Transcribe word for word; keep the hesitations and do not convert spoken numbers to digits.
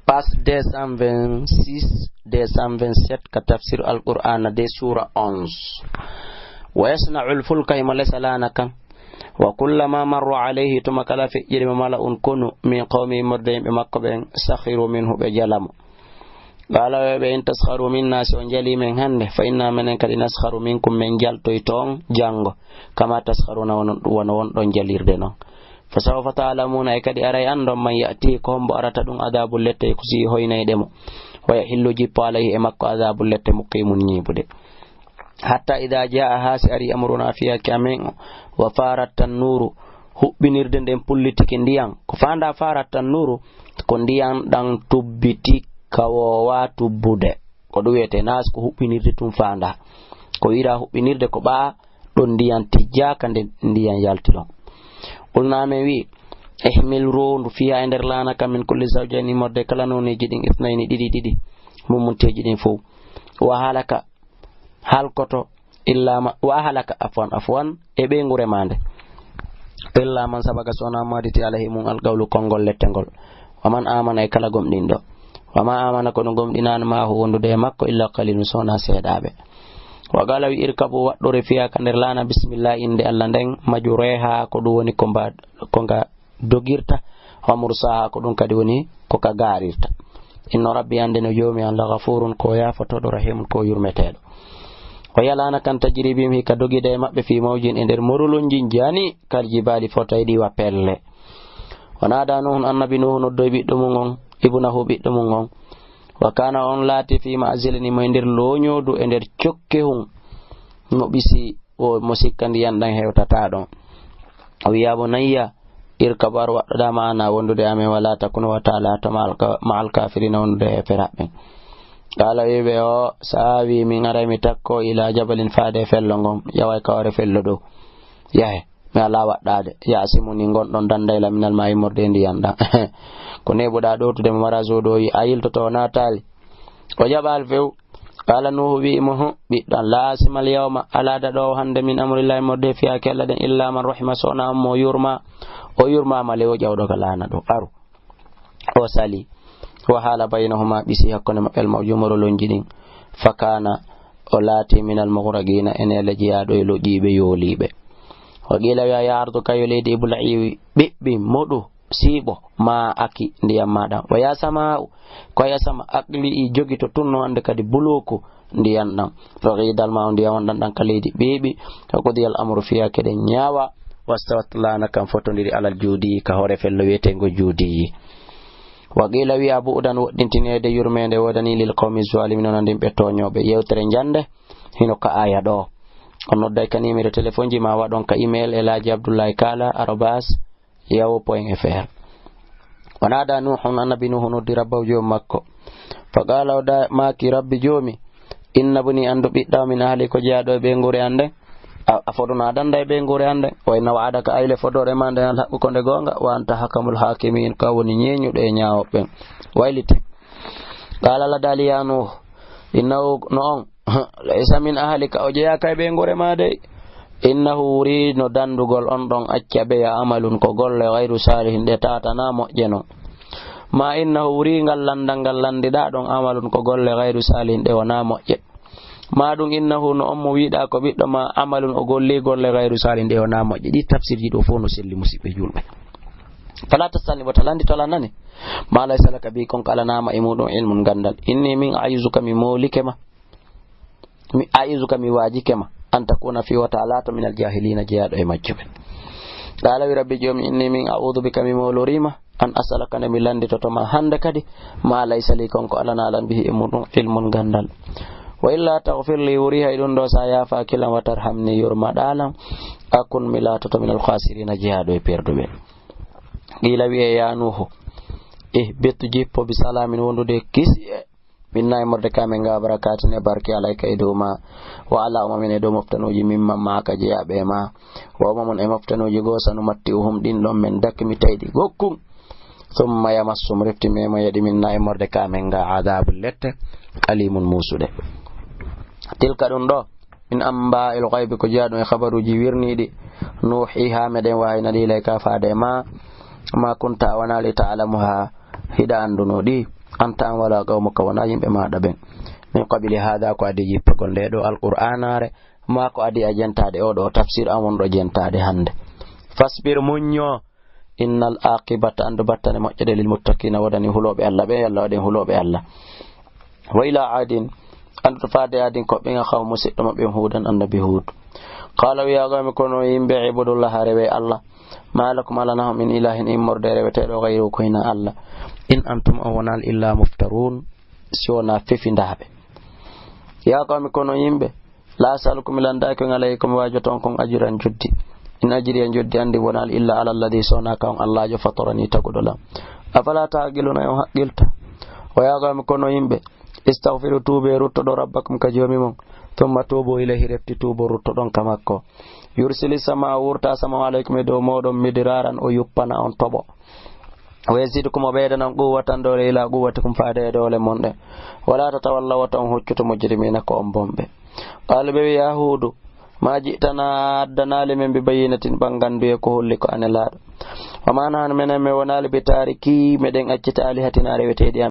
Page deux cent vingt-six, deux cent vingt-sept ka tafsir Alqur'aana de, suura onze. Wa yasna'ul fulka, himo lesa laana kan. Wa kullama marru alayhi, tuma kala feƴƴiri mo mala'un konu, min qawmi, immorde yimɓe makko ɓen, sakhiru minhu, ɓe jala mo. Qala, wi'a ɓe, in taskharu minna, si on jalii men hannde, fa inna, menen kadi, naskharu minkum, men jaltoyto on janngo, kama taskharuna, wano, wano wonɗon jalirde non. Fa sawfa ta'lamuna, e kadi aray anndon, man ya'tihi, ko hombo arata ɗum, adabul, lette, ko si hoynayɗe mo, wa yahillu, jippo, alayhi, e makko, adabul, lette, muqimun, ñiiɓuɗe. Hatta idha jaa, haa si ari, amruna, fiyake amen o, wa farat tannuuru, huɓɓinirde nden pullitike ndiyan. Ko faanda farat tannuuru, ko ndiyan ɗan tubbiti ka woowa tubbude. Ko ɗum wiyetee naas, ko huɓɓinirde tun faanda. Ko wiira huɓɓinirde, ko ɓaa ɗon ndiyan tijjaaka, nde ndiyan yalti ɗon. Qulna, men wi, ihmil, roondu, fiha, e nder laana kan, min kulli zawjayni, immorde kala nooneeji ɗin, ithnayni, ɗiɗi ɗiɗi, mummunteeji ɗin fow. Wa halaka, halkoto, illa ma, wa ahlaka, afwan, afwan, e ɓeynguure maa nde. Illa man sabaqa, so wonaa mo aditi, alayhi, mum, alqawlu, konngol lette ngol. Wa man amana, e kala gomɗinɗo. Wa ma amana, kono gomɗinaani, maahu, wondude e makko, illa qalilun, so wonaa seeɗaaɓe. Wa qala, wi, irkabu, waɗɗore, fiha, ka nder laana, bismillah, innde Allah nden, majreha, ko ɗum woni ko mba-, ko nga dogirta, wa mursaha, ko ɗum kadi woni ko ka gaarirta. Inna rabbi, annde no joomi an, la ghafurun, ko yaafotooɗo, rahimun, ko yurmeteeɗo. O yalaana kan tajri bihim, hika dogida e maɓɓe, fi mawjin, e nder morolonjin, jani, kal jibali, fotay ɗi wa pelle. Wa nada Nuhun, annabi Nuhu noddoy ɓiɗɗo mum on, ibnahu, ɓiɗɗo mum on. Wa kana, on laati, fi ma'zilin, mo e nder looñoodu, e nder cokke hun, mo ɓisi, o mo sikka ndiyan ɗan hewtataa ɗon. O wi'a, bunayya, irkab, ar, waɗɗoɗaa, ma'ana, wondude e amen, wa la takun, wata laato, ma'al ka-, ma'al kafirina, wondude e heeferaaɓe ɓen. Qala, wi'i ɓe, o, sa'awi, min aray mi takko, ila jabalin, faade e fello ngon, yaway ka hoore fello ɗoo. Yahe, mi alaa waɗɗaade, ya'simuni, ngon ɗon dandayla, minal maa'i, immorde e ndiyan ɗan. Ko neeɓuɗaa ɗowtude mo, mara zooɗoyi, a yiltoto, o naataali. O jaɓaali few. Qala Nuhu, wi'i mo, hu, ɓiɗɗo an, la asima al yawma, alaa daɗoowo hannde, min amrillahi, immorde e fiyake Allah ɗen, illa man rahima, so wonaa on mo yurma. O yurmaama le, o ƴawɗo ka laana ɗoo. Aru. O sali. Wa hala baynahuma, ɓisi hakkunde maɓɓe, al mawju, morolonji ɗin. Fa kana, o laati, minal mughraqina, ene lejiyaaɗo e loƴƴiiɓe yooliiɓe. Wa qila, wi'a, ya ardu, kayo leydi, ibla'i, ɓiɓɓi, moɗu, siiɓo, ma aki, ndiyan maa ɗan. Wa ya sama'u, ko ya sama, aqli'i, jogito, tunno, hannde kadi buluku ndiyan ɗan. Wa ghidal ma'u, ndiyan wonɗan ɗan ka leydi ɓiiɓi. Wa qudiyal amru, fiyake ɗen ñaawa. Wastawat, laana kan fotondiri, alal juudi, ka hoore fello wi'eteengo juudi. Wa qila, wi'a, bu'dan, woɗɗintineede, yurmeende woodanii, lil qawmi zalimin, wonande yimɓe tooñooɓe. Yewtere njannde hino ka aya ɗoo. On nodday ka numéro téléphone ji, ma waɗon ka email, Elaaji Abdullahi Kala arobas yahoo point F R. Wa nada Nuhun, annabi Nuhu noddi, rabbahu, joomi makko. Fa qala, o da-, maaki, rabbi, joomi, inna buni, anndu ɓiɗɗo am, min ahli, ko jeyaaɗo e ɓeynguure an nden. A, a fodunaa dannda e ɓeynguure an nden. Wa inna wa'adaka, ayle fodoore maa nden, al haqqu, ko nde goonga. Wa anta hakamul hakimin, ka woni ñeeñuɗo e ñaawooɓe ɓen. Waylite. Qala, la dali, ya Nuhu, innahu, no on, laysa min ahlika, o jeyaaka e ɓeynguure maa dey. Innahu, wuri no danndugol on ɗon acca ɓeya, amalun, ko golle, gayru salihin, ɗe taatanaa moƴƴe non. Ma innahu, wuri ngal lanndal ngal lanndiɗaa ɗon, amalun, ko golle, gayru salihin, ɗe wonaa moƴƴe. Ma ɗum, innahu, no on mo wi'ɗaa ko ɓiɗɗo ma, amalun, o golli golle, gayru salihin, ɗe wonaa moƴƴe. Ɗi tafsirji ɗoo fow no selli, musiɓɓe juulɓe. Fala tasalni, wota lanndito, a lanndane. Ma laysa laka bihi, kon ko alanaama e muɗum, ilmun, ganndal. Inni, min, a'izuka, mi moolike ma. Mi a'izuka, mi waajike ma, an takuna, fii wota a laato, minal jaahiliina, jeyaaɗo e majjuɓe. Qaala, wi Rabbi Joomi, inni, min, a'uudu bika, mi moolorii ma, an as'alaka, nde mi lannditoto ma hannde kadi, ma laysa lii, kon ko alanaa lan, bihi, e muɗum, ilmun, ganndal. Wa illaa taghfir lii, wuri hay ɗum ɗoo, so a yaafaaki lan, wa tarhamnii, yurmaɗaa lan, akun, mi laatoto, minal khaasiriina, jeyaaɗo e perduɓe. Qiila, wi'ee, yaa Nuuhu, ihbit, jippo, bi salaamin, wondude e kisiyee, minna, immorde ka amen, wa barakaatin, e barke, alayka, e dow maa, wa alaa umamin, e dow moftanuuji, mimman, ma'aka, jeyaaɓe e maa, wa umamun, e moftanuuji goo, sanumatti'uhum, ɗin ɗon men dakmitay ɗi gokkun, summa yamassahum, refti memoya ɗi, minna, immorde ka amen, wa adaabun, lette, aliimun, muusuɗe. Tilka, ɗum ɗoo, min ambaa'il ghaybi, ko jeyaa ɗum e habaruuji wirniiɗi, nuuhiihaa, meɗen wahayina ɗi, ilayka, faade e maa, maa kunta, a wonaa, li ta'lamahaa, hiɗa anndunoo ɗi. anta an wala qawmuka, wonaa yimɓe maaɗa ɓen. Min qabli haadha, ko adii jippagol ndee ɗoo Alqur'aanaare, maa ko adii a jentaade oo ɗoo tafsiir an wonɗo jentaade hannde. Fasbir, muñño. Innal aaqibata, anndu battane moƴƴe ɗe, lil muttaqiina, woodani hulooɓe Alla ɓen, Alla waɗen hulooɓe Alla. Wa ilaa aadin, anndu to faade aadin ko ɓen qawmu siɗɗo maɓɓe Huudan, annabi Huud. Qaala, wi, yaa qawmi, kono yimɓe, ibudullaha, rewe Alla. Maa lakum, alanaa on, min ilaahin, immorde e reweteeɗo, gayruhu, ko hinaa Alla. In antum, on wonaali, illaa muftaruun, si wonaa fefindaaɓe. Yaa qawmi, kono yimɓe, laa as'alukum, mi lanndaaki on, alayhi, ko mi waajoto on kon, ajran, joddi. In ajriya, joddi an ndin wonaali, illaa alal ladhii, si wonaa ka on Allaajo, fataranii, taguɗo lan. Afalaa ta'qiluuna, on haqqilta? Wa yaa qawmi, kono yimɓe, istaghfiru, tuubee, ruttoɗon, rabbakum, ka Joomi mon, thumma tuubu ilayhi, refti tuubon, ruttoɗon ka makko. Yursili samaa, wurta sama on, alaykum, e dow mooɗon, midraaran, o yuppana on toɓo. Wa yazidkum, o ɓeydana on, quwwatan, doole, ilaa quwwatikum, faade e doole mon ɗen. Wala tatawallaw, wota on huccutu, mujrimiina, ko on bonɓe. Qaalu, ɓe wi, yaa Huudu, maa ji'tanaa, a addanaali men, bi bayyinatin, ɓannganduye ko holli ko a nelaaɗo. Wa maa nahnu, menen men wonaali, bi taarikii, meɗen accita, aalihatinaa, reweteeɗi amen.